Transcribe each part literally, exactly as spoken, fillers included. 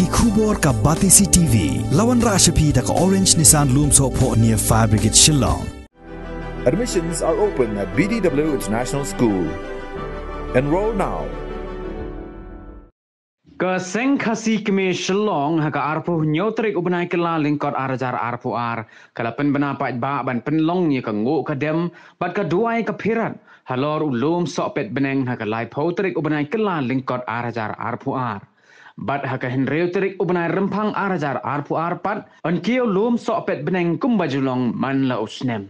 Ki khubor ka Batesi T V, la wanrah sha phi da ka Orange Nissan Lumsohphoh near Fire Brigade Shillong. Admissions are open at B D W International School. Enroll now. Ka Seng Khasi Kmie Shillong ha ka arphew hynñiew tarik u bnai Kyllalyngkot ar hajar arphew ar ka la pynbna paidbah ban pynlong ïa ka nguh ka dem bad ka duwai ka phirat halor u lum sohpet bneng ha ka laiphew tarik u bnai Kyllalyngkot ar hajar arphew ar. Bad ha ka hynriew tarik u bnai Rymphang ar hajar arphew ar pat yn kiew lum sohpet bneng kumba ju long man la u snem.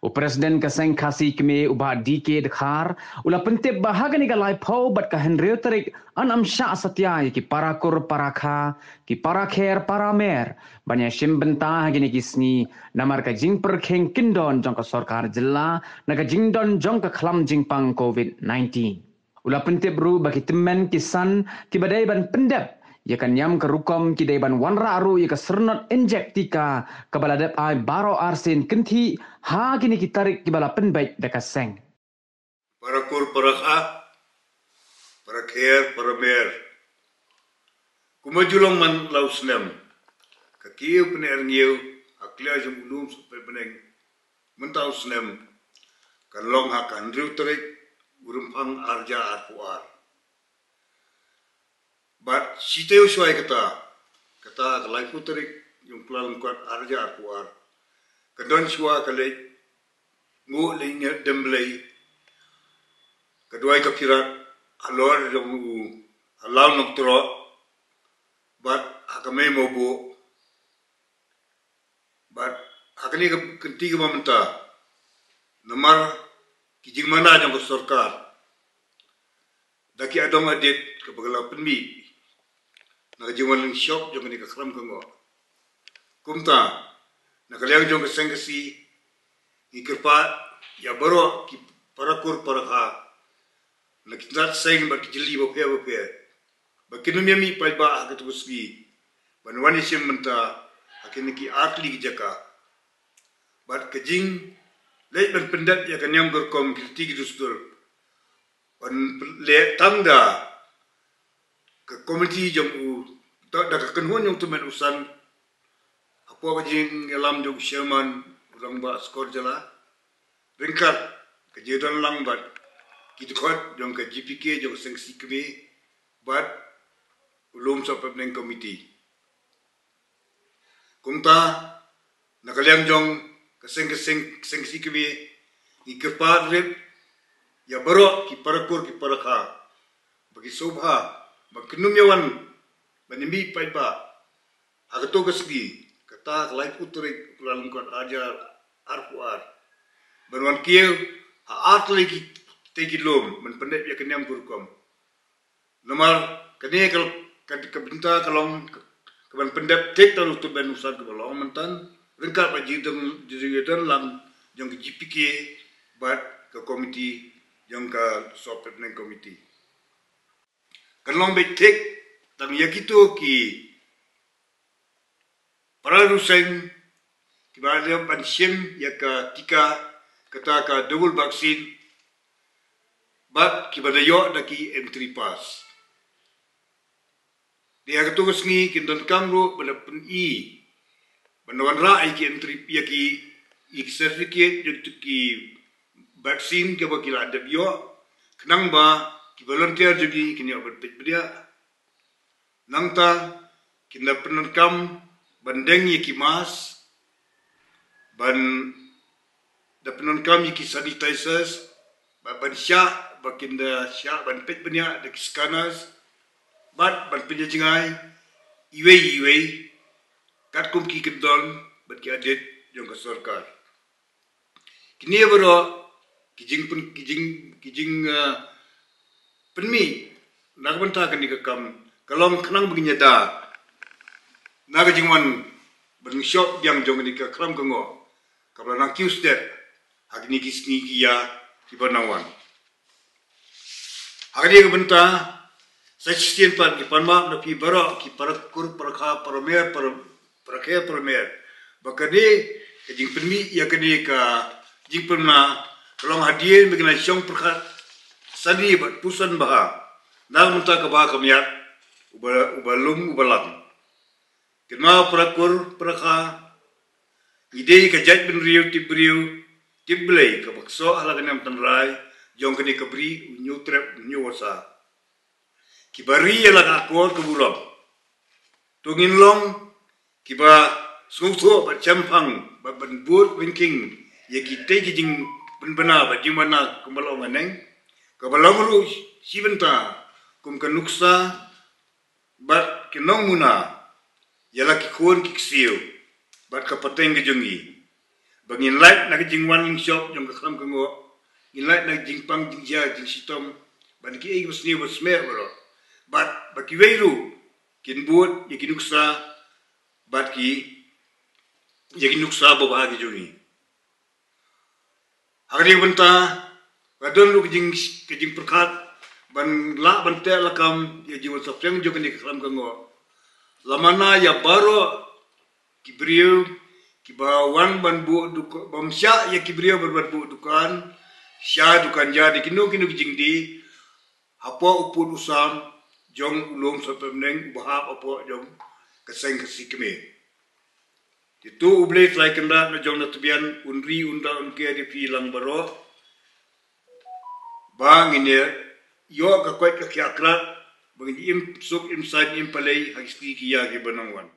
U President ka Seng Khasi Kmie u Bah D K Dkhar u la pyntip ba ha kane ka laiphew bad ka hynriew tarik yn ym shah satia ïa ki para kur para kha, ki para kher para mer ban ïashim bynta ha kine ki sngi namar ka jingpyrkhing kyndon jong ka sorkar jylla na ka jingdon jong ka khlam jingpang covid nineteen. U la pyntip ruh ba ki tymmen ki san kiba dei ban pyndep ïa ka niam ka rukom ki dei ban wanrah ruh ïa ka syrnot injek tika kaba la dep ai baroh arsien kynthih ha kine ki tarik kiba la pynbeit da ka seng. Para kur para kha, para kher para mer, kumba ju long man la u snem, ka kiew pyneh rngiew ha kliar jong u lum sohpet bneng mynta u snem kan long ha ka hynriew tarik u Rymphang ar hajar arphew ar. Bad shiteng shuwa kata, kata ka laiphew tarik jong Kyllalyngkot ar hajar arphew ar, ka don shuwa ka leit nguh leit dem Blei, ka duwai ka phirat halor jong u Law Nongtroh bad ha ka Mei Mawbuh. Bad ha kane ka kynti kaba mynta, namar ki jingmana jong ka sorkar da ki adong adit kaba ka la pynmih na ka jingwan lyngshop jong kane ka khlam ka ngoh. Kumta na ka liang jong ka Seng Khasi ngi kyrpad ïa baroh ki para kur para kha na ki tnat seng bad ki jylliew bapher bapher ba kin ym ïa mih paidbah ha katu ka sngi ban wan ïashim bynta ha kine ki artylli ki jaka. Bad ka jingleit ban pyndep ïa ka niam ka rukom, ki riti ki dustur ban leh tang da ka komiti jong u, da, da ka kynhun jong u tymmen u san, hapoh ka jingïalam jong u chairman u rangbah Skor Jylla, ryngkat ka jingdon lang bad ki dkhot jong ka G P K jong ka Seng Khasi Kmie bad u lum sohpet bneng komiti. Kumta na ka liang jong ka Seng, ka Seng, Seng Khasi Kmie ngi kyrpad rit ïa baroh ki para kur ki para kha ba ki sngewbha ba kin ym ïa wan ban ïa mih paidbah ha kato ka sngi, kata ka laiphew tarik Kyllalyngkot ar hajar arphew ar, ban wan kiew ha artylli ki, tei ki lum ban pyndep ïa ka niam ka rukom. Namar kane ka, ka, ka bynta ka long ka, ka ban pyndep thik tang u tymmen u san kaba long mynta, ryngkat bad jingdon, jingdon lang jong ka G P K bad ka komiti jong ka sohpet bneng komiti. Kan long beit thik tang ïa kito ki para riew seng kiba la dep ban shim ïa ka tika, kata ka double vaccine, bad kiba la ïoh da ki entry pass. Te ha kato ka sngi kin donkam ruh ban da pyni, ban da wanrah ïa ki entry, ïa ki, ïa ki certificate jong ki vaccine kiba ki la dep ïoh, khnang ba ki volunteer jong ki kin ïoh ban peit bniah. Nangta kin da pyndonkam ban deng ïa ki mask, ban da pyndonkam ïa ki sanitizers, bad ban shah, ba kin da shah ban peit bniah da ki scanners, bad ban pynïajngai iwei iwei katkum ki kyndon bad ki adit jong ka sorkar. Kine baroh ki jingpyn, ki jing, ki jing, ah, pynmih na ka bynta kane ka kam ka long khnang ba ngin ïada na ka jingwan ban shop biang jong kane ka khlam ka ngoh kaba la nang kiew stet ha kine ki sngi ki ïa kiba nang wan. Ha kane ka bynta sa shisien pat ngi pan map na phi baroh ki para kur para kha para mer para, para kher para mer, ba kane ka jingpynmih ïa kane ka jingpynmih ka long hadien ba ngin ïa shong pyrkhat sani bad pyrshang bha na ka bynta ka bha ka miat uba, uba lum uba lang. Kynmaw para kur para kha, ngi dei ka jaitbynriew tipbriew tipblei kaba ksoh ha la ka niam tynrai jong kane ka bri u Hynñiewtrep Hynñiewwarsa, kiba ri ïa la ka akor ka burom. To ngin long kiba sngewthuh bad shemphang bad ban bud bynking ïa kitei ki jingpynbna bad jingmana kumba long haneng, kaba long ruh shi bynta kum ka nuksa bad ka nongmuna ïa la ki khun ki ksiew bad ka pateng ka jong ngi. Ba ngin lait na ka jingwan lyngshop jong ka khlam ka ngoh, ngin lait na ka jingpang jingjia jingshitom, bad kiei kiba sniew ba smer baroh, bad ba kiwei ruh kin bud ïa ki nuksa bad ki ïa ki nuksa babha ki jong ngi. Ha kane ka bynta ka don ruh ka jing ka jingpyrkhat ban lah ban teh lakam ïa jingwan saphriang jong kane ka khlam ka ngoh. La mana ïa baroh ki briew kiba wan ban buh dukan, bym shah ïa ki briew ban, ban buh dukan, sha dukan ja, da kino kino ki jingdie hapoh u pud u sam jong u lum Sohpetbneng uba hap hapoh jong ka seng Khasi Khmer. Te to U Blei Trai Kynrad na jong na tbian un ri un da un ker ïa phi lang baroh, ba ngin ïoh ka koit ka khiah krat, ba ngin im suk im saiñ im palei ha ki sngi ki ïa kiba nang wan.